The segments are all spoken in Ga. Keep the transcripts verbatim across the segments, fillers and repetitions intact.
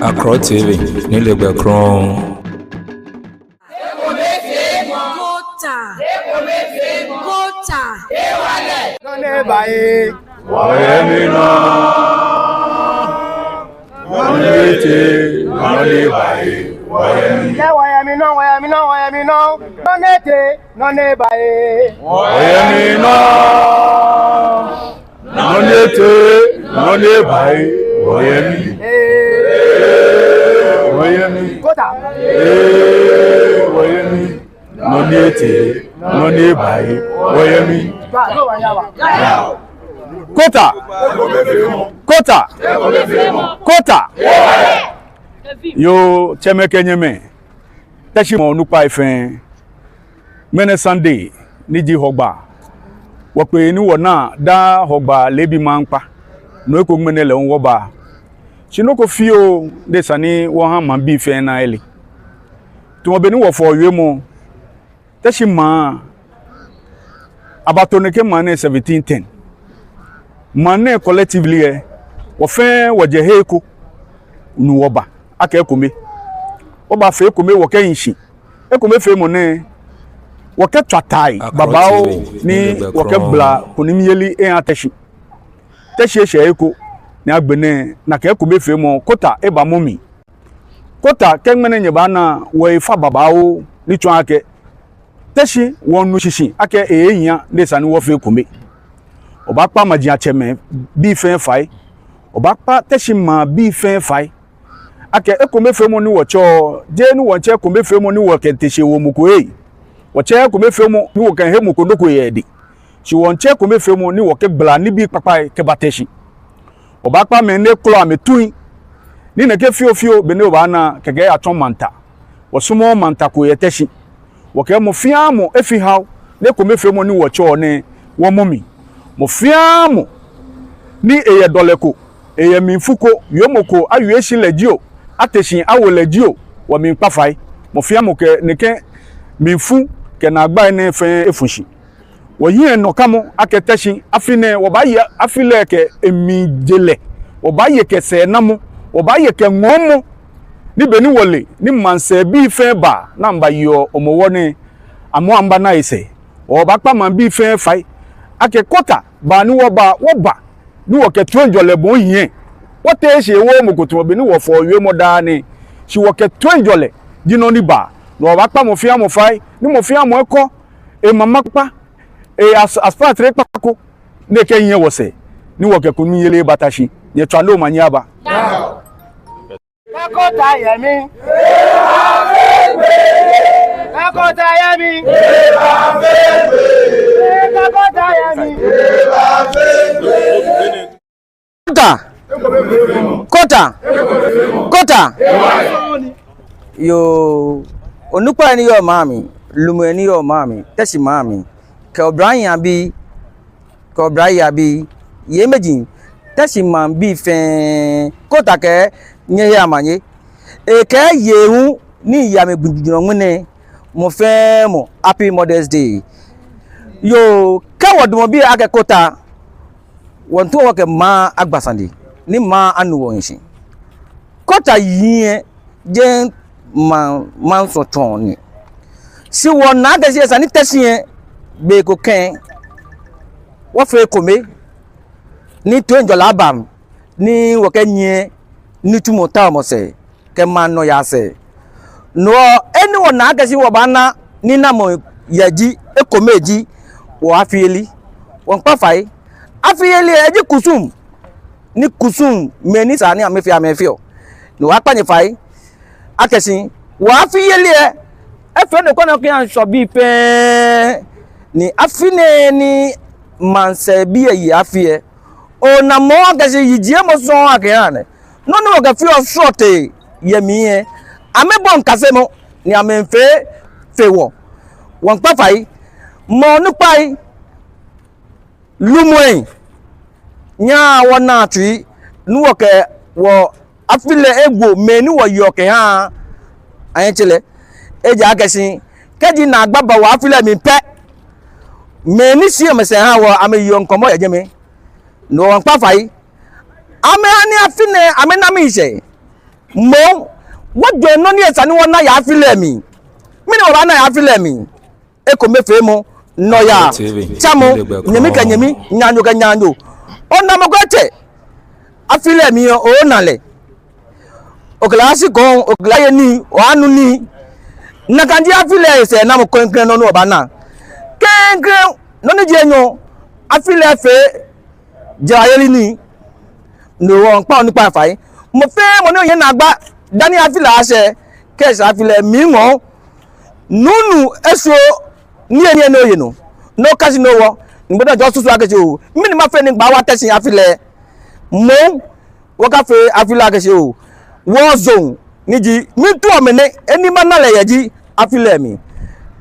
Akrɔ T V, nilee gbɛ krɔŋŋ. Kota. Kota. Nɔ ni eba ee. Wɔyɛ mli nɔ. Nɔ ni etee, nɔ ni eba ee. Wɔyɛ mli. Yɛ wɔyɛ mli nɔ, wɔyɛ mli nɔ, wɔyɛ mli nɔ. Nɔ ni etee, nɔ ni eba ee. Wɔyɛ mli nɔ. Nɔ ni etee, nɔ ni eba ee, wɔyɛ mli. Ee, wɔyɛ mli. Kota. Ee, wɔyɛ mli. Nɔ ni etee, nɔ ni eba ee, wɔyɛ mli. Kota. Kota. Kota. Yoo, tsɛmɛi kɛ nyɛmɛi. Teshie maŋ onukpai fɛɛ. Ŋmɛnɛ Sunday ni ji Hɔgbaa. Wɔkpee ni wɔnaa daa Hɔgbaa leebi maŋkpa. No eko ŋmɛnɛ lɛ hu wɔba. Shi nɔ ko fioo ni esa ni wɔha maŋbii fɛɛ ana ele. Tamɔ bɔ ni wɔfɔɔ wiemɔ, Teshie maŋ, abato nɛkɛ maŋ nɛɛ seventeen ten. Maŋ nɛɛ collectively lɛ, wɔ fɛɛ wɔjɛ he ko ni wɔba akɛ ekome. Wɔbafee ekome wɔkɛhi shi. Ekomefeemɔ nɛɛ, wɔkɛtswa tai babaoo ni wɔkɛgbala kunimyeli eha Teshie. Teshie eshɛ he ko ni agbɛnɛ nakai ekomefeemɔ Kota ebamɔ mli. Kota kɛ ŋmɛnɛ nyɛbaana wɔhe fa babaoo ni tsɔɔ akɛ Teshie wɔnu shishi akɛ ehe hiaa ni esa ni wɔfee ekome. Wɔbaakpa majiatsɛmɛi bii fɛɛ fai. Wɔbaakpa Teshie maŋbii fɛɛ fai. Akɛ ekomefeemɔ ni wɔtsɛɔ, jeee ni wɔmiitsɛ ekomefeemɔ ni wɔkɛte shi ewo mɔ ko ee. Wɔtsɛɛɛ ekomefeemɔ ni wɔkɛhe mɔ ko nɔ ko yɛ edɛŋ. Shi wɔmiitsɛ ekomefeemɔ ni wɔkɛgbala nibii kpakpai kɛba Teshie. Wɔbaakpa mɛi ni ekolɛ amɛtui, ni nɛkɛ fiofio be ni wɔbaana kɛkɛ eyatsɔ maŋ ta. Wɔsumɔɔɔ maŋ ta ko yɛ Teshie. Wɔkɛɛ mɔ fɛɛ mɔ efi hao, ni ekomefeemɔ ni wɔtsɛɔ nɛɛ wɔmɔ mli. Mɔ fɛɛ mɔ ni eyɛ dɔlɛ ko, eyɛ mlifu ko, wiemɔ ko awie shi lɛ jio, ate shi awo lɛ jio, wɔmiikpa fai. Mɔ fɛɛ mɔ kɛ nɛkɛ mlifu kɛ naagbai nɛɛ fɛɛ efu shi. Wɔhiɛnɔkamɔ akɛ Teshie afi nɛɛ wɔbaaye afi lɛ kɛ emlijeŋ lɛ, wɔbaaye kɛ sɛɛnamɔ, wɔbaaye kɛ ŋɔɔmɔ. Ni be ni wɔle ni maŋsɛɛbii fɛɛ ba ni amɛbayeɔ Hɔmɔwɔ nɛɛ, amɛ amɛbana he sɛɛ. Wɔbaakpa maŋbii fɛɛ fai akɛ Kota baa ni wɔba, wɔba ni wɔkɛ toiŋjɔlɛ bɔ hiɛ. Wɔteee shi ewooo mɔ ko tamɔ bɔ ni wɔfɔɔ wiemɔ daa nɛɛ. Shi wɔkɛ toiŋjɔlɛ ji nɔ ni ba. Ni wɔbaakpa mɔ fɛɛ mɔ fai, ni mɔ fɛɛ mɔ ekɔ emama kpa, e as-, aspaatere kpa ko, ni ekɛnyiɛ wɔsɛɛ, ni wɔkɛ kunimyeli aba Teshie. Nyɛtswaa ni omanye aba. Kota yɛ mli. Kota yɛ mli. Kota yɛ mli. Kota. Kota. Kota. Yoo, onukpai ni yɔɔ maŋ mli, lumɛi ni yɔɔ maŋ mli, Teshie maŋ mli, kɛ oblahii abii, kɛ oblayei abii, yei maji, Teshie maŋbii fɛɛ, Kota kɛɛ nyɛhe amanye. Ekɛɛ yei hu ni yaa amɛgbi jurɔ ŋmɛnɛ, mɔ fɛɛ mɔ, Happy Mother's Day. Yoo, kɛ wɔdamɔ biɛ akɛ Kota, wɔmiitao wɔkɛ maŋ agba sane, ni maŋ anu wɔhiɛ shi. Kota yɛ jeŋ maŋ, maŋsɔ tsɔ ni. Shi wɔna akɛ shi esa ni Teshie be ko kɛ̃ wɔfee ekome, ni toiŋjɔlɛ aba, ni wɔkɛnyiɛ nitsumɔ taomɔ sɛɛ kɛ maŋ nɔyaa sɛɛ. No hewɔ ni wɔna akɛ shi wɔbaana ninamɔ yɛ ji, ekome ji wɔ afi yeli. Wɔmiikpa fai. Afi yeli eji kusum, ni kusum mɛi ni sa ni amɛfee amɛfeɔ. Ni wɔkpa nyɛ fai akɛ shi wɔ afi yeli lɛ, efee nɔ ko nɔ ko kɛha ŋshɔbii fɛɛ. Ni afi nɛɛ ni maŋsɛɛbii lɛ ye afi lɛ, ona mɔ akɛ shi yijiemɔ sɔŋŋ akɛha lɛ. Nɔ ni wɔkɛfeɔ srɔtoi yɛ mli lɛ, amɛbɔi kasemɔ ni amɛfee fe wɔ. Wɔmiikpa fai. Mɔ onukpai, lumɛi, nyɛhaa wɔnaa tsui ni wɔkɛ wɔ afi lɛ ewo mɛi ni wɔyeɔ kɛhaa anyɛtsɛ lɛ. Ejaakɛ shi kɛji naagba ba wɔ afi lɛ mli pɛ, mɛi ni shi amɛsɛɛ ha wɔ, amɛyeɔ ŋkɔmɔ yɛ jɛmɛ. No hewɔ wɔmiikpa fai. Amɛha ni afi nɛɛ amɛna miishɛɛ. Moŋ, wɔjwɛŋ nɔ ni esa ni wɔna yɛ afi lɛ mli. Mɛni wɔbaana yɛ afi lɛ mli? Ekomefeemɔ, nɔyaa, T V, tsamɔ, nyɛmi kɛ nyɛmi, naanyo kɛ naanyo. Ona mɔ ko etsɛ. Afi lɛ mli ɔ, ona lɛ. Okɛ lɛ ashi kɔŋ, okɛ lɛ aye nii, obaanu nii. Nakai ji afi lɛ sɛɛnamɔ klɛŋklɛŋ nɔ ni wɔbaana. Klɛŋklɛŋ nɔ ni ji enyɔ, afi lɛ fee jarayeli nii. No hewɔ miikpa onukpai fai. Mɔ fɛɛ mɔ ni oye naagba dani afi lɛ ashɛ, kɛ eshɛ afi lɛ mli ŋɔɔ, nuu nuu eso niyenii ni oye nɔ, ni okase ni owɔ, ni gbɛdɔ jɔ susu akɛ shi oo, mɛni mafee ni mibaawa Teshie afi lɛ. Moŋ, wɔkafee afi lɛ akɛ shi oo, war zone ni ji, miitao mɛni, he ni mana lɛ yɛ ji afi lɛ mli.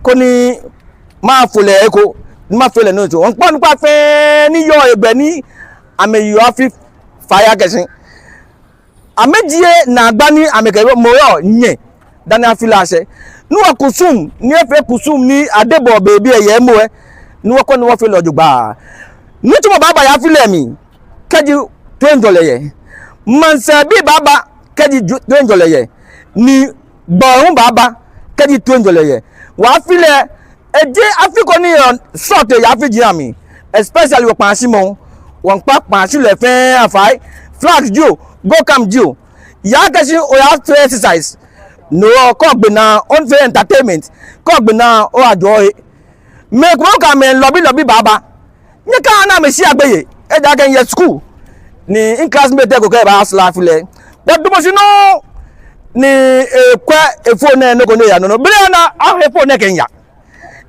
Koni mafo lɛ eko, ni mafee lɛ nɔ ni tso. Miikpa onukpai fɛɛ ni yɔɔ hegbɛ ni amɛyeɔ afi fai akɛ shi amɛjie naagba ni amɛkɛ mɔ yɔɔ nyɛ dani afi lɛ ashɛ. Ni wɔkusum, ni efee kusum ni adebɔɔ beebe yɛ mɔ ɛ, ni wɔkɔ ni wɔfee lɛ jogbaŋŋ. Nitsumɔ baaba yɛ afi lɛ mli kɛji toiŋjɔlɛ yɛ. Maŋsɛɛbii baaba kɛji ju-, toiŋjɔlɛ yɛ. Ni gbɔi hu baaba kɛji toiŋjɔlɛ yɛ. Wɔ afi lɛ, eji afi ko ni yɔɔ srɔto yɛ afii amli, especially wɔ Kpaashimɔ, wɔmiikpa Kpaashilɔi fɛɛ afai, flags jio, go come jio. Yaa akɛ shi oyaafee exercise, no hewɔ kɛ ogbe naa, ofee entertainment, kɛ ogbe naa, oyaajɔɔ ohe. Mɛi komɛi hu kɛ amɛlɔbi lɔbi baaba. Nyɛkaha ni amɛshia gbeyei, ejaakɛ miyɛ school, ni mi classmate ko kɛba Asla afi lɛ. But damɔ shi nɔŋŋ ni ekwɛ ephone nɛɛ nɔ ko ni eyaa nɔ nɔ. Bere ni ahe phone nɛɛ kɛmiiya.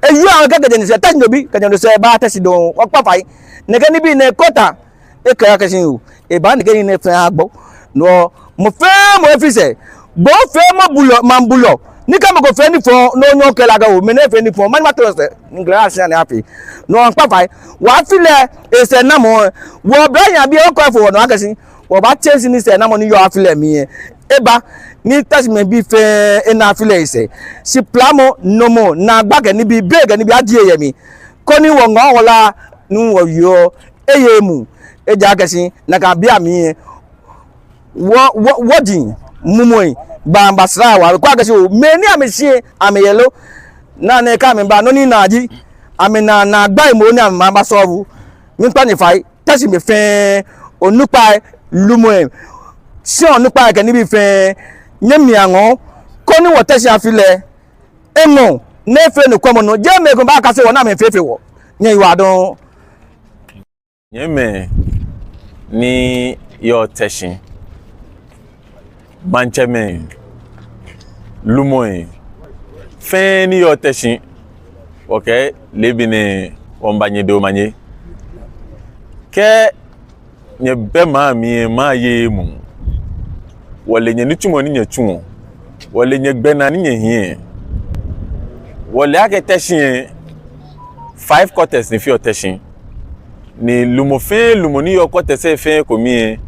Eyoo, akɛ kɛjɛ nyɛsɛɛ Teshie nɔ bi, kɛjɛ nyɛsɛɛ ba Teshie dɔŋŋ, wɔkpa fai. Nɛkɛ nibii nɛɛ kɔta, ekɛɛ akɛ shi oo, ebaa nɛkɛ nii nɛɛ fɛɛ agbo. No hewɔ mɔ fɛɛ mɔ efi sɛɛ, bo feemɔ bulɔ, maŋ bulɔ. Ni kɛ mɔ ko fee nifɔŋ, no nyɔ kɛlɛ akɛ oo, mɛni efee nifɔŋ, mɛni matɔ sɛɛ, ni kɛlɛ ashi ani afee. No hewɔ miikpa fai, wɔ afi lɛ, esɛɛnamɔ, wɔ oblahii abii ɛ, wɔkɔ efo wɔnɔ akɛ shi wɔbaa change nii sɛɛnamɔ ni yɔɔ afi lɛ mli ɛ. Eba, ni Teshie mɛi bii fɛɛ ena afi lɛ esɛɛ. Shikplamɔ, nɔmɔ, naagba kɛ nibii, béi kɛ nibii ajie yɛ mli. Koni wɔŋɔɔ wɔlaa ni wɔyeɔ eye emuu. Ejaakɛ shi nakai bei amli ɛ, wɔ, wɔ, wɔji mumɔi, baaba sra wa. Kɛ akɛ shi oo, mɛi ni amɛshi amɛyɛ lo. Naa nɛɛ kɛ amɛba, nɔ ni minaa ji, amɛnaa naagbai moŋ ni amɛbaa solve. Miikpa nyɛ fai. Teshie mɛi fɛɛ, onukpai, lumɔi, shia onukpai kɛ nibii fɛɛ, nyɛmia ŋɔɔ, koni wɔ Teshie afi lɛ eŋɔɔ, ni efee nɔkwɛmɔnɔ, jeee mɛi komɛi baakase wɔ ni amɛfee fe wɔ. Nyɛyiwaladɔŋŋ. Nyɛmimɛi ni yɔɔ Teshie, maŋtsɛmɛi, lumɔi fɛɛ ni yɔɔ Teshie, wɔkɛɛ leebi nɛɛ wɔmiiba nyɛ dɔmɔ nyɛ. Kɛ nyɛbɛ maŋ mli ɛ, maŋ yeee emuu. Wɔle nyɛnitsumɔ ni nyɛtsuɔ. Wɔle nyɛgbɛnaa ni nyɛhiɛ. Wɔle akɛ Teshie ɛ, five quarters ni feɔ Teshie. Ni lumɔ fɛɛ lumɔ ni yɔɔ quarters ɛ fɛɛ ko mli ɛ,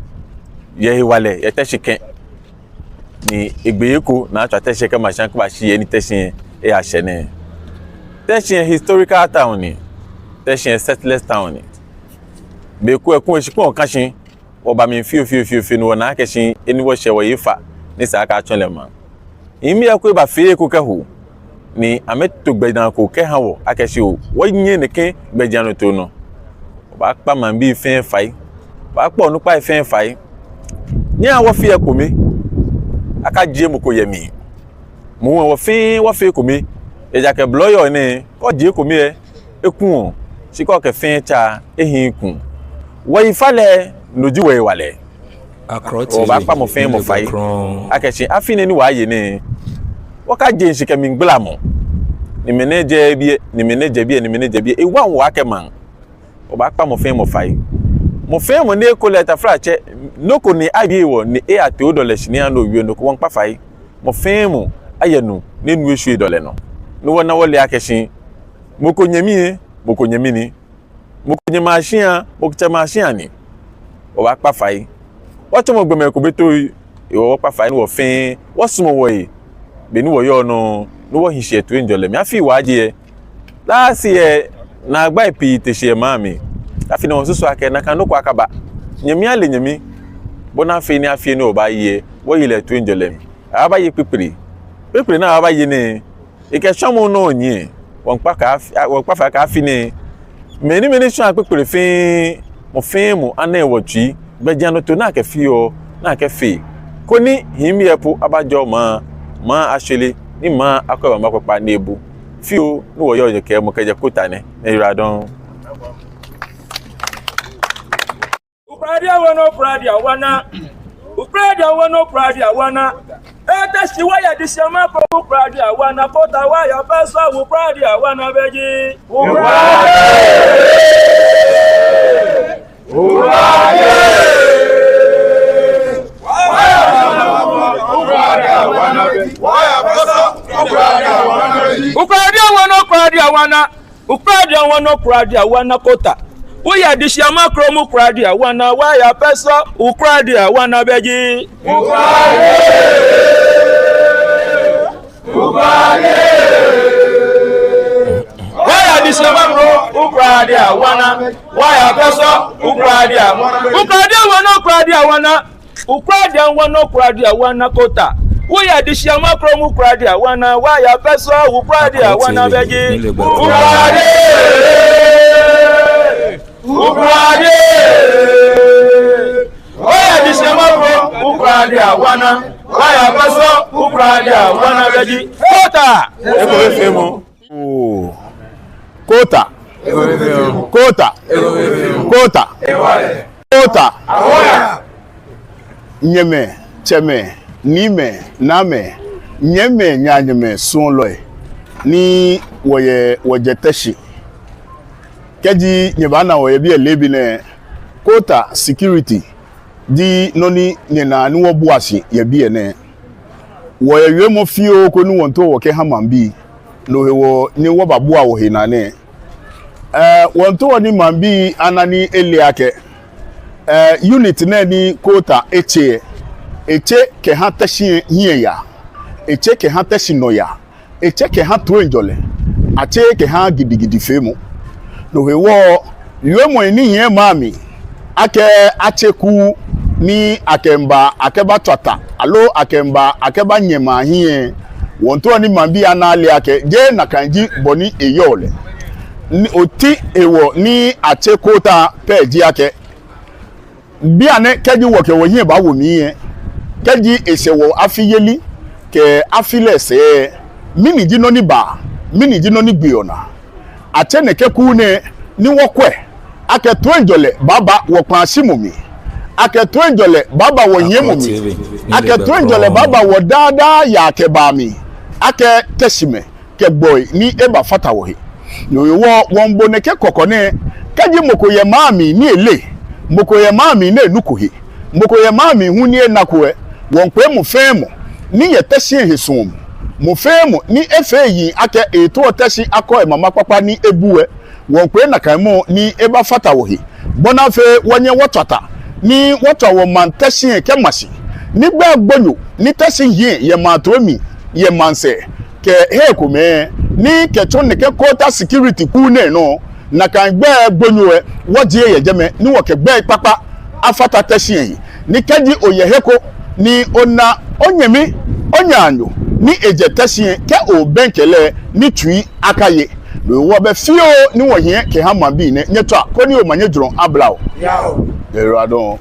yɛ hewalɛ yɛ Teshie kɛ̃. Ni egbee ko ni atswa Teshie kɛma shi kɛbashi he ni Teshie ɛ eyashɛ nɛɛ. Teshie ɛ historical town ni. Teshie ɛ settlers town ni. Be ko ɛ, kulɛ shikpɔŋ ka shi, wɔba mli fioo fioo fioo fioo ni wɔna akɛ shi he ni wɔshɛ wɔye efa ni esa akɛ atsɔ lɛ maŋ. Mibi ɛ, kulɛ ebafee he ko kɛho, ni amɛto gbɛjianɔ ko kɛha wɔ akɛ shi oo, wɔnyiɛ nɛkɛ gbɛjianɔtoo nɔ. Wɔbaakpa maŋbii fɛɛ fai, wɔbaakpa onukpai fɛɛ fai. Nyɛhaa wɔfea ekome, akajie mɔ ko yɛ mli. Moŋ wɔ fɛɛ wɔfea ekome, ejaakɛ blɔ yɔɔ nɛɛ, kɛ ojie ekome ɛ, ekuɔ, shi kɛ okɛ fɛɛ tsa, ehiii kuŋ. Wɔyifalɛ, no ji wɔhewalɛ. Akrɔ T V, wɔbaakpa mɔ fɛɛ mɔ fai, akɛ shi afi nɛɛ ni wɔye nɛɛ, wɔkaje shishi kɛ mligbalamɔ. Ni mɛni jɛ biɛ, ni mɛni jɛ biɛ, ni mɛni jɛ biɛ, ewaaa wɔ akɛ maŋ. Wɔbaakpa mɔ fɛɛ mɔ fai. Mɔ fɛɛ mɔ ni eko lɛ, taflatsɛ, nɔ ko ni abi wɔ ni eyatee odɔlɛ shi ni ano wie nɔ ko, wɔmiikpa fai. Mɔ fɛɛ mɔ ayɛ nu ni enu eshwie edɔlɛ nɔ. Ni wɔna wɔle akɛ shi mɔ ko nyɛmi ɛ, mɔ ko nyɛmi ni. Mɔ ko nyɛmaŋ shia, mɔ ko tsɛmaŋ shia ni. Wɔbaakpa fai. Wɔtsɔmɔ gbɔmɛi ko bɛ toi, hewɔ wɔkpa fai ni wɔ fɛɛ wɔsumɔ wɔhe. Be ni wɔyɔɔ nɔ, ni wɔhi shi yɛ toiŋjɔlɛ mli. Afi wɔje ɛ. Last year, naagbai pii te shi yɛ maŋ mli. Afi nɛɛ wɔsusuɔ akɛ nakai nɔ ko akaba. Nyɛmi ale nyɛmi. Bɔ ni afee ni afi ni wɔbaaye ɛ, wɔyi lɛ toiŋjɔlɛ mli. Abaaye kpekple. Kpekple ni abaaye nɛɛ, ekɛ shwamɔ nɔ nyiɛ. Wɔŋkpa kɛ afi, wɔŋkpa fai akɛ afi nɛɛ, mɛi ni, mɛi ni shwaa kpekple fɛɛ, mɔ fɛɛ mɔ ana ewɔji, gbɛjianɔtoo ni akɛfeɔ, ni akɛfee, koni hiɛmiɛ po abajɔɔ maŋ, maŋ ashwere, ni maŋ akɔ mama kpakpa ni ebu. Fioo ni wɔyɔɔ nyɛkɛɛmɔ kɛjɛ Kota nɛ, nyɛyiwaladɔŋŋ. Ukradia wana, Ukradia wana. Ukradia wana, Ukradia wana. Eta shi waya dishama ko Ukradia wana, Kota waya pesa Ukradia wana beji. Ukradia. Ukradia. Waya dishama ko Ukradia wana, waya pesa Ukradia wana beji. Ukradia wana, Ukradia wana. Ukradia wana, Ukradia wana Kota. Waya dishama ko Ukradia wana, waya pesa Ukradia wana beji. Ukradia. Ukradia. Waya dishama ko Ukradia wana, waya pesa Ukradia. Ukradia wana, Ukradia wana. Ukradia wana, Ukradia wana Kota. Waya dishama ko Ukradia wana, waya pesa Ukradia wana beji. Ukradia. Ukradia. Waya dishama ko Ukradia wana, waya pesa Ukradia wana beji. Kota. Eko be fɛɛ mɔ. Oo. Kota. Kota. Kota. Kota. Nyɛmɛi, tsɛmɛi, niimɛi, naamɛi, nyɛmimɛi, nyɛmimɛi, suɔlɔi ni wɔyɛ, wɔjɛ Teshie. Kɛji nyɛbaana wɔ yɛ biɛ leebi nɛɛ, Kota security ji nɔ ni nyɛnaa ni wɔbua shi yɛ biɛ nɛɛ. Wɔyɛ wiemɔ fioo ko ni wɔmiitao wɔkɛha maŋbii, no hewɔ ni wɔbabua wɔhe naa nɛɛ. Ɛɛ, wɔmiitao ni maŋbii ana ni ele akɛ, ɛɛ, unit nɛɛ ni Kota etse, etse kɛha Teshie hiɛyaa, etse kɛha Teshie nɔyaa, etse kɛha toiŋjɔlɛ, atse kɛha gidigidifeemɔ. No hewɔ, wiemɔi ni yɔɔ maŋ mli akɛ atse kuu ni akɛmiiba akɛbatswa ta, aloo akɛmiiba akɛbanyɛ maŋ hiɛ, wɔmiitao ni maŋbii ana ale akɛ jeee nakai ji bɔ ni eyɔɔ lɛ. Ni oti hewɔ ni atse Kota pɛ ji akɛ, bianɛ kɛji wɔkɛ wɔhiɛ baawo mli lɛ, kɛji eshɛ wɔ afi yeli kɛ afi lɛ sɛɛ, mɛni ji nɔ ni baa, mɛni ji nɔ ni gbeɔ naa? Atse nɛkɛ kuu nɛɛ ni wɔkwɛ akɛ toiŋjɔlɛ baaba wɔkpashimɔ mli, akɛ toiŋjɔlɛ baaba wɔhiɛmɔ mli, akɛ toiŋjɔlɛ baaba wɔdaa daa yaa kɛ baa mli, akɛ Teshiemɛi kɛ gbɔi ni ebafata wɔhe. No hewɔ wɔmiibo nɛkɛ kɔkɔ nɛɛ, kɛji mɔ ko yɛ maŋ mli ni eleee, mɔ ko yɛ maŋ mli ni enuko he, mɔ ko yɛ maŋ mli hu ni enako lɛ, wɔmiikpee mɔ fɛɛ mɔ ni yɔɔ Teshie he suɔmɔ, mɔ fɛɛ mɔ ni efee eyiŋ akɛ eetao Teshie akɔ emama kpakpa ni ebu lɛ, wɔmiikpee nakai mɔ ni ebafata wɔhe, bɔ ni afee wɔnyɛ wɔtswa ta ni wɔtswa wɔmaŋ Teshie kɛma shi, ni gbɛi gbonyo ni Teshie hiɛ yɛ maŋ too mli, yɛ maŋsɛɛ kɛ hei komɛi, ni kɛtsɔ nɛkɛ Kota security kuu nɛɛ nɔ, nakai gbɛi gbonyo lɛ, wɔjie yɛ jɛmɛ ni wɔkɛ gbɛi kpakpa afata Teshie he. Ni kɛji oyɛ he ko ni ona onyɛmi, onaanyo ni ejɛ Teshie, kɛ obɛŋkɛ lɛ ni tsui akaye. No hewɔ be fioo ni wɔhiɛ kɛha maŋbii nɛ, nyɛtswa koni omanye jurɔ abla wɔ. Yao. Nyɛyiwaladɔŋŋ.